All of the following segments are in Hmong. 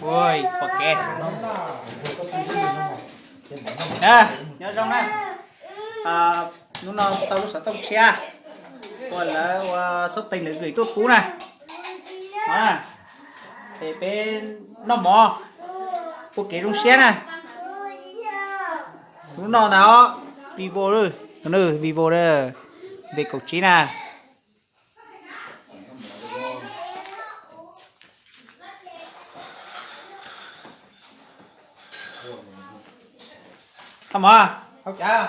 Ui, pom kev. Nyob zoo na. Hnub no tau lub xov tooj tshiab uas lawv ua xov tooj lawv gửi tuaj pub na. Ces peb noj mov ua kev zoo siab na. Hnub no ntag os, Vivo, Vivo V kaum tsib na. Koj mov, hauv cav.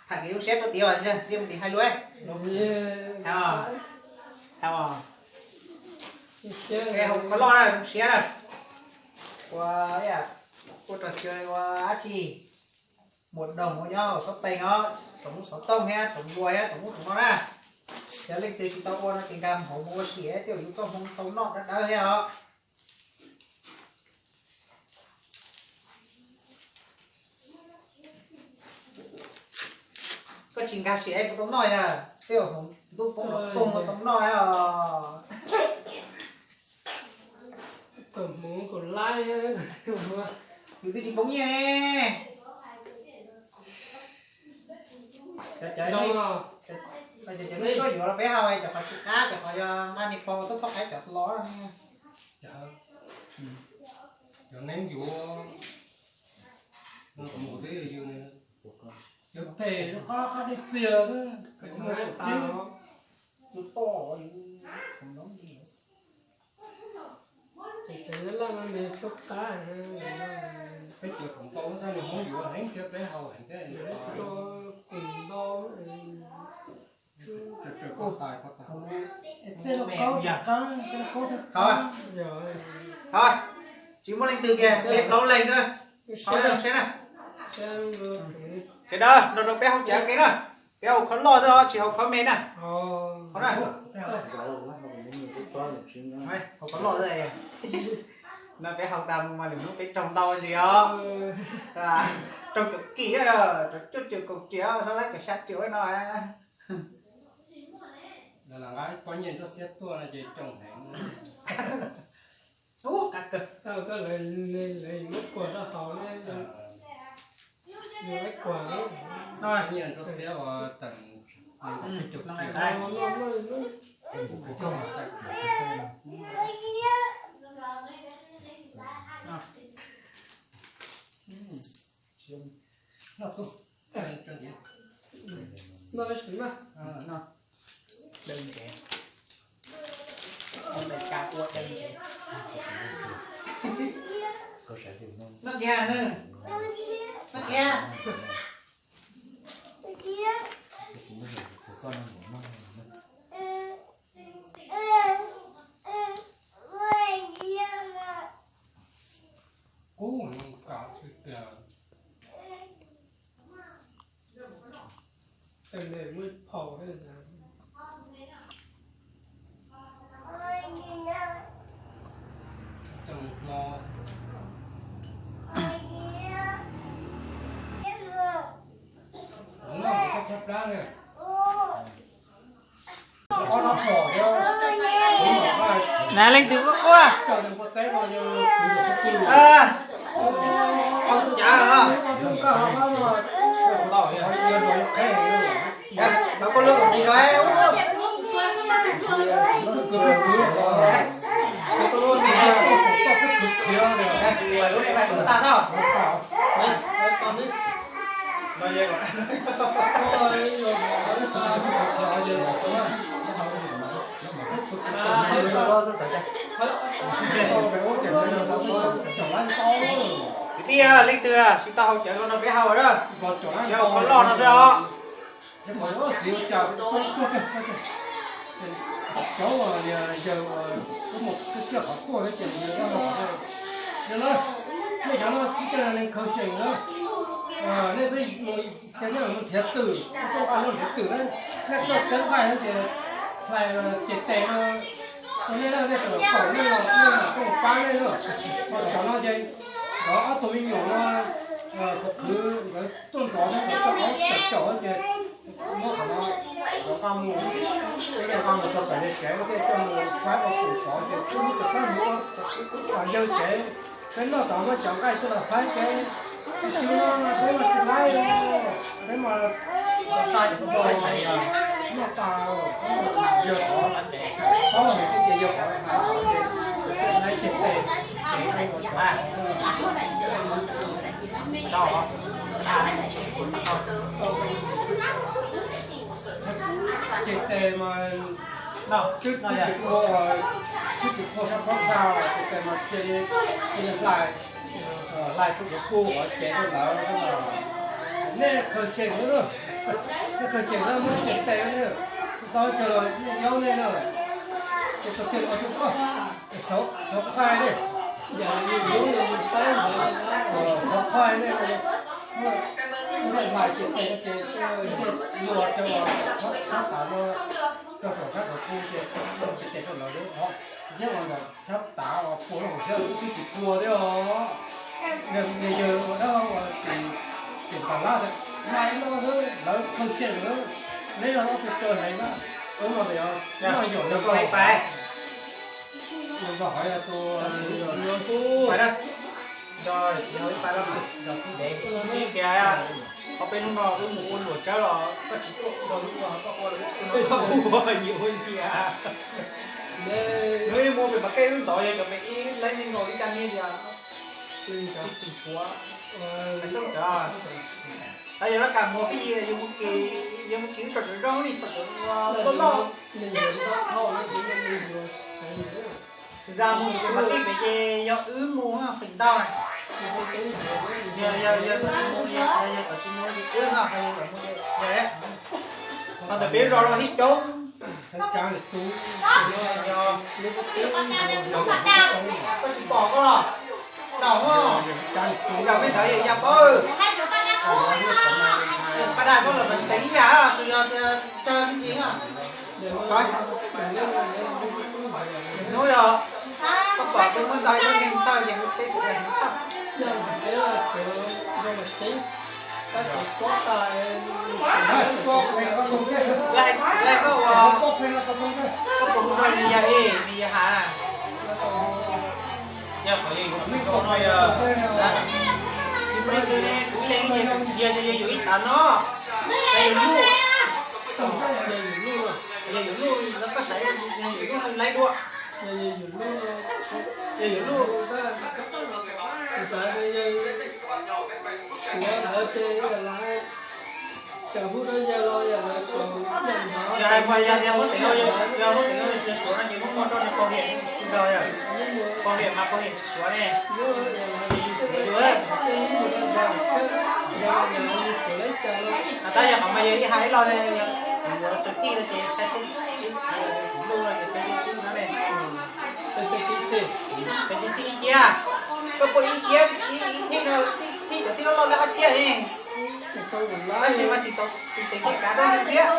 Tham kev zoo siab rau tid, ntsej muag tim hais lus. Hau khov loj na, zoo siab na. Ua, ua trò chơi ua dab tsi. Muas doog ua nyob xov tooj os, tsoom lub xov tooj thiab tsoom nplua thiab tsoom ub tsoom no na. Yog leej twg tsis tau ua no ces nkag hauv mus ua si thiaj yuav txoj hmoo tau noj dawb dawb thiab os. Koj tsis nkag siab puas tau noj yog tej zaum hmoov ntuj poob los poob tau noj os. Tus hmoov kuv laib, kuv twb tsis poob nyiaj ne. Cov, cov, cov nej tuaj yuav los peb haus, cov qhov tsis qab, cov qhov yog nqa niag pog tuaj thauj qab cov los. Cov neeb yuav mus twb yog yus, cov pem qab qab dej txias, cov tsis muaj tsis. Peb cov khoom ntau tab nws muab yuav heev thiab peb haus heev thiab. Tsis muaj leej twg kiag, peb plaub leeg xwb. Sawv daws nrog rau peb haus cawv ke na. Peb haus khov loj xwb os, tsis haus khov me na. Haus khov loj xwb. No peb haus tas mus mas lwm hnub peb raug ntau ntsis os. Raug cov kim, raug cuaj triệu kaum triệu, sab laib cov xya triệu no. Lawv nqa ib pob nyiaj nruab xiab tuaj no ces coob heev. Ub, qab kawg. Tau koj lawv, lawv muab kuas rau hauv ne, lawv kuas. No nyiaj nruab xiab uas teem peb caug triệu. Noj, noj, noj. Đơn giản. Ua daim kas ua đơn giản. Noj kiag, noj kiag. Qub mus kom tsis tias tej me muaj ib phau thiab. Coj mus hlo. Noj mus koj cab plab na. Na leej twg quaj quaj. Au cav. Tau koj lub kom ntsis no. Lub ne mas kuv tas tau. Kwv tij, leej twg tsis tau haus cawv no peb haus na. Yog qhov loj no xwb os. Cov yawg mus kiag qhov tuaj ces yawg no, nej cov no tsis coj neeg khaws seem na. Nej peb cov no mus nrhiav twm, tuaj nqa no nrhiav twm na. Nej tuaj txeeb nqaij no ces hlais ces tes no rau nej na, nej txawm kaum nej los nej mam tuaj pab nej na. Ho cov no ces cov ob tug me nyuam no khwv khwv nkawd tuaj ntxov na, nkawd tuaj qhov caum caum ces Muab qhov no rov qab mus, rov qab mus txog tom yawg tsev, thiaj coj mus faib ua pum tod ces kuj muab tus khaub mus ua yawg tsev. Peb noj tod muab cov nqaij coj los faib peb. Tus xyoo no peb mas tsis laib, peb mas tau sai cov npau noj tas, yawg qhov, qhov hais tias yawg qhov, laib ceg tes, ceg tes mas twb tsis ua, twb tsis ua sab pob txha, ceg tes mas cia li, cia li hlais, hlais rau cov kuj qhov cev rau lawv. Nej khaws tshem na, nej khaws tshem na, muab ceg tes na, tau cog los nej yaub nej na. Ces tus twg los tus koj, xauv qhai ne, xauv qhai ne, muab hlais ceg tes ces luag rau sab tav no, rau saum sab qhov kuj ces ceg tes rau lawv, thiab ua ntawm sab tav uas puas loj thiab twb tsis puas thiab os. Yawg ua dab uas tim tas lab tias, lawv khaws tshem lawm, neb yog ob tug tso heev na, wb mas yog noj yaum noj qhov yog tus, ntev kiag, qhov peb hnub no wb mus ua luam tsawb los koj tsis tuaj ua, koj ua los ua, yus ua nyias. Nws ib muaj pem Pab Kej wb ntov yog cov me ib laib neeg nkaus ib cag niag tias, tsis tsis tshuav, tab yog laj kam muag peb yig yus mus kis, yus mus kis wb tso cov zoo li tso cov loj loj. Zas mus pem Pab Kej pem ces yog wb mus feem ntau na. Yog, yog, yog tsis mus, yog, yog tsis mus ces wb no, yog, yog, yog, qhov ntawd peb zos los tib coob. Koj tsis pom koj los, nram peb ntawd ya paub. Paj daj koj los teev ib yam, tus yog tsawg ntsis. Hnub yog koj pom tus muaj ntau ib lub neeg tawg ces mus teb kuv. Koj ua, koj puas hu nrog nws yawg, nws yawg has na? Yog qhov yog yus tus zoo no yog, tsis muaj leej twg ne, kuv ib leeg ib yam, yog yog yus ib tav no, yog yus luj, yog yus luj, koj xav yog yus luj laib dua. Yog yus luj, yog yus luj, kuv xav yog suav lawv ces lawv tseem hu rau yawg los yog lawv tseem, yog hais mas yog tias muab teev, yog muab teev suav no ces muab muag rau nws pog hiam tsis nrog yog, pog hiam mas pog hiam tsis suav ne. Tab yog qhov mas yog ib hais ib los ne, yog kuv yuav tus tij no ces, luj no ces peb tib tsib no ne. Peb tib tsib ib ciab, koj puas ib ciab, ib, ib tij no, tij cov tij loj loj lawv ob ciab ne. Tab sis mas tsis tau, tsis teev kav rau nws thiab.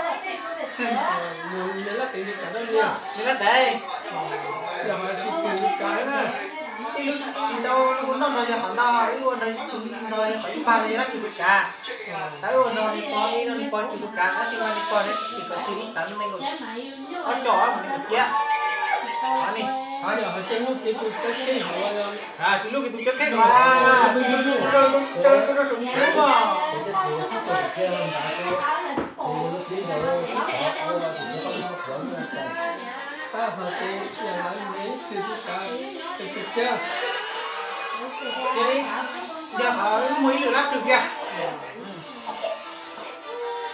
Nws lab teev, tsis tau hu noj no yog qhov ntau, wb ua nrog ib tug no yog qhov ib pag no yog lab tsis tau kav. Tab wb ua nrog nws pog, ib no nws pog tsis tau kav, tab sis mas nws pog ne tsis kom tswg ib tav no me nkaus, ob cov mus nkaum ciab. Tsis luj kev tus coob kheej no, tsawg rau saum ntuj os. Tab hais ces yog lawv ib txwm tsis kav, tsis kav. Yog qhov wb muag ib lwm lab rwg kiag,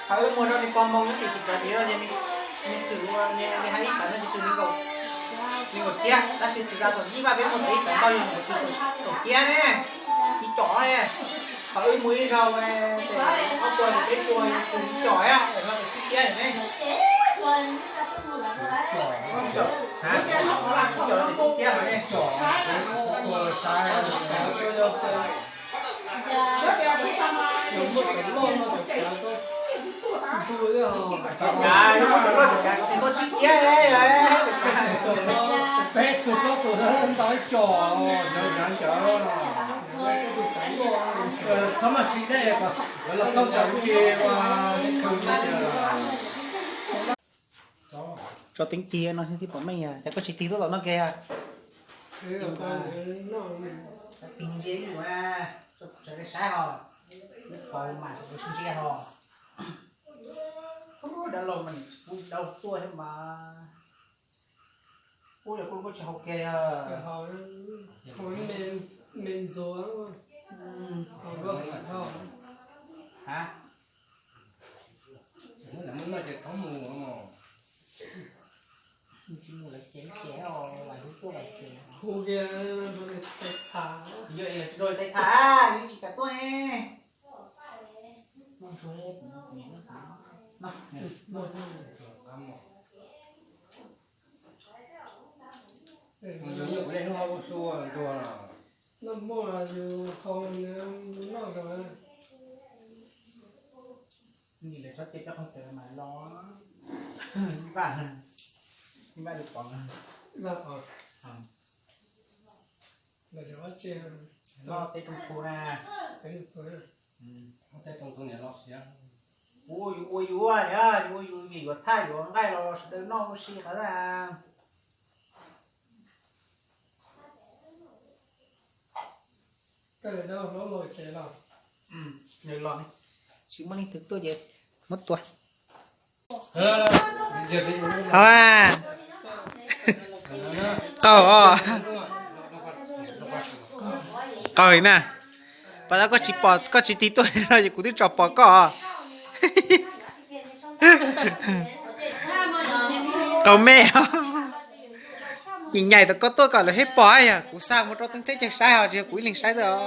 qhov wb muag rau nws pog moo nyob tim Suav tsev no, nws txwm ua, nws hais ib tav no nws txwm nkaum, nws nkaum ciab, tab sis tsis tas thaum ib vaj peb muag tau ib tav ntau yog nws txwm kaum ciab ne, ib com ne. Qhov wb muag ib zaug ob puas txog peb puas yog txwm ib com, no txwm tsib ciab ne. Ib com txwm tsib ciab ne. Muaj cov loj no cov kav, muaj cov loj cov kav kom tau tsib ciab. Peb tug plaub tug ntau ib com, nyav nyav ntawd. Txhob maj siv dej, lawv los thauj tawm tsis ua. Tso teeb cig no thiaj pom meej, cas koj tsis tig tuaj tom no kiag? Tig ntsia ib ua, sawv daws saib ho, ib qho mas sawv daws sib ntsia ho. Dab laug mas kuv dau tuaj thiab mas. Kuv yog kuv kuj tsis haus kiag. Me ntxuav, ha, muab noj ces thov mus. Tsis mus lawv cev ces os, lawv hu tuaj lawv ces. Hu kiag, tais tham, yog tsis tais tham, yeej tsis kam tuaj. Noj muaj los yus haus noj zog. Nim lawv txhob cia cov qhov tawm mas los, ib vaj, ib vaj li pom. Loj teb rooj tu na. Teb rooj tu niam los siav. Kuv yus ua yus, yus ua yus vim yuav thaj yuav nqaij los sawv daws noj ua si qhov. Tsis muaj leej twg tuaj ces muab tua. Hos, qaug os, qaug na. Pas tas koj tsis pom, koj tsis tig tuaj no ces kuv twb tso pom koj. Qaug me, nyaim nyaim tau koj tuaj kom lawv thiaj pom, yog kuv xa mus rau teeb teb chaws saib ho tsis yog kuv ib leeg saib xwb os.